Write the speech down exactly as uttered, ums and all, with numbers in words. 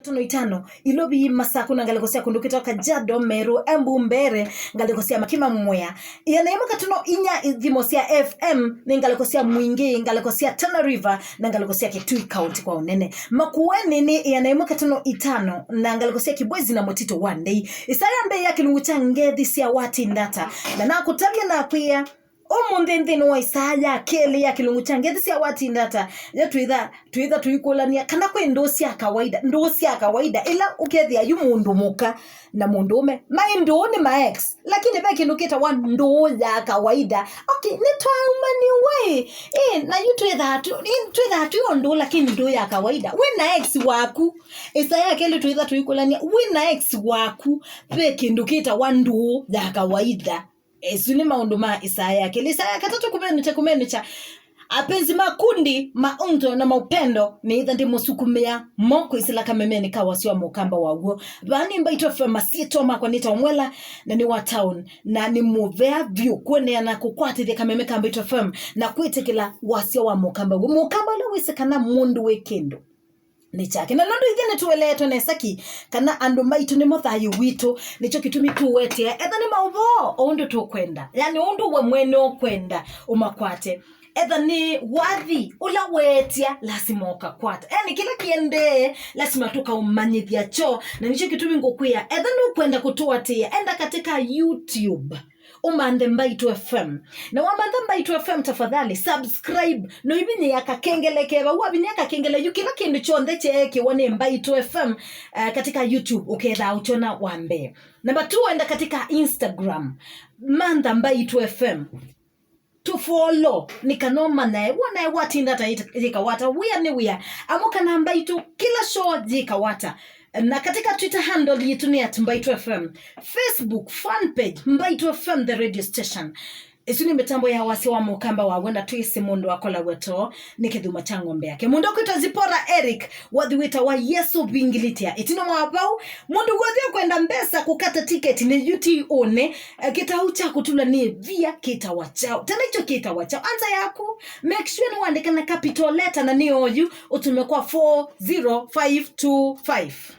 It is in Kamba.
katono itano, Ilovi, Masaku na ngalĩko sya kũndũ kwĩtawa Kajiado, Meru, Embu, Mbeere, ngalĩko sya Makima, Mwea. Ĩana ĩmwe katono inya ithimo sya F M nĩ ngalĩko sya Mwingi, ngalĩko sya Tana River, na ngalĩko sya Kitui County kwa ũnene. Makueni nĩ ĩana ĩmwe katono itano, na ngalĩko sya Kibwezi na Mũtitũ wa Ndei. Ĩsaa ya mbee ya kĩlungu kya ngethi sya Watindata, na nakũtavya nakwĩa, ũmũnthĩ nthĩnĩ wa ĩsaa ya kelĩ ya kĩlungu kya ngethi sya Watindata, ya twĩtha, twĩtha tũikũlany'a kana kwĩ ndũũ sya kawaida, ndũũ sya kawaida, ĩla ũkethĩa yu mũndũ mũka na mũndũũme maĩ ndũũ nĩ ma ex, lakini ve kĩndũ kĩtawa ndũũ ya kawaida. Okay, nĩtwaumaniw'a ĩ, ĩ, na yu twĩthaa tũ-, ĩ, twĩthaa twĩ o ndũũ, lakini ndũũ ya kawaida. Wĩ na ex waku, ĩsaa ya kelĩ twĩtha tũikũlany'a, wĩ na ex waku, ve kĩndũ kĩtawa ndũũ ya kawaida. Ĩsu nĩ maũndũ ma ĩsaa ya kelĩ. Ĩsaa ya katatũ, kũmenũkya, kũmenũkya. Apenzi ma kundi, maunto na maupendo, nĩitha ndĩmũsukumĩa mo kwĩsĩla kamemeni ka wasya wa mũkamba wa w'o. Vaa nĩ Mbaitũ F M, masyĩtwa makwa nĩtawa Mwela, na nĩ wa town, na nĩ mũvea vyũ kũendeea na kũkwatĩthya kameme ka Mbaitũ F M na kwĩtĩkĩla wasya wa mũkamba w'o. Mũkamba ũla wĩsĩ kana mũndũ wĩ kĩndũ nĩ kyake. Na nũndũ ithyĩ nĩtũeleetwe nesa ki kana andũ maitũ nĩmo thayũ witũ, nĩkyo kĩtumi tũũetea. Etha nĩ maũvoo, o ũndũ tũkwenda, yani ũndũ we mwene ũkwenda ũmakwate. Etha nĩ wathi ũla weetya, lasima ũkakwata. Yani kĩla kĩendee, lasima tũkaũmanyĩthya kyo. Na nĩkyo kĩtumi ngũkwĩa, etha nũkwenda kũtũatĩĩa, enda katika YouTube, ũmanthe Mbaitũ F M. Na wamantha Mbaitũ F M, tafadhali subscribe. No ivinyĩa kakengele ke vau, wavinyĩa kakengele yu, kĩla kĩndũ kyonthe kyeekĩwa nĩ Mbaitũ F M, eh, katika YouTube, ũkethaa ũkyona wa mbee. Namba two, enda katika Instagram, mantha Mbaitũ F M. Tũfollow, nĩ kana ũmanyae, wonae Watindata yĩkawata, wĩa nĩ wĩa, amu kana Mbaitũ kĩla show yĩkawata. Na katika Twitter handle yitũ nĩ at Mbaitũ F M, Facebook fan page Mbaitũ F M the radio station. Ĩsu nĩ mĩtambo ya wasya wa mũkamba wa w'o, na twĩsĩ mũndũ akolaw'a too nĩ kĩthuma kya ng'ombe yake. Mũndũ ũkwĩtwa Zipora Eric, wathi wĩtawa Yesu Vingilitia. Ĩtina wa vau, mũndũ w'onthe ũkwenda mbesa kũkata tiketi nĩ U T O-nĩ, eh, kĩtau kya kũtulwa nĩ ĩvia kĩtawa kyaũ? Tena ikyo kĩtawa kyaũ? Anza yaku, make sure nĩwandĩka na capital letter na nĩ oyu, ũtũme kwa four zero five two five.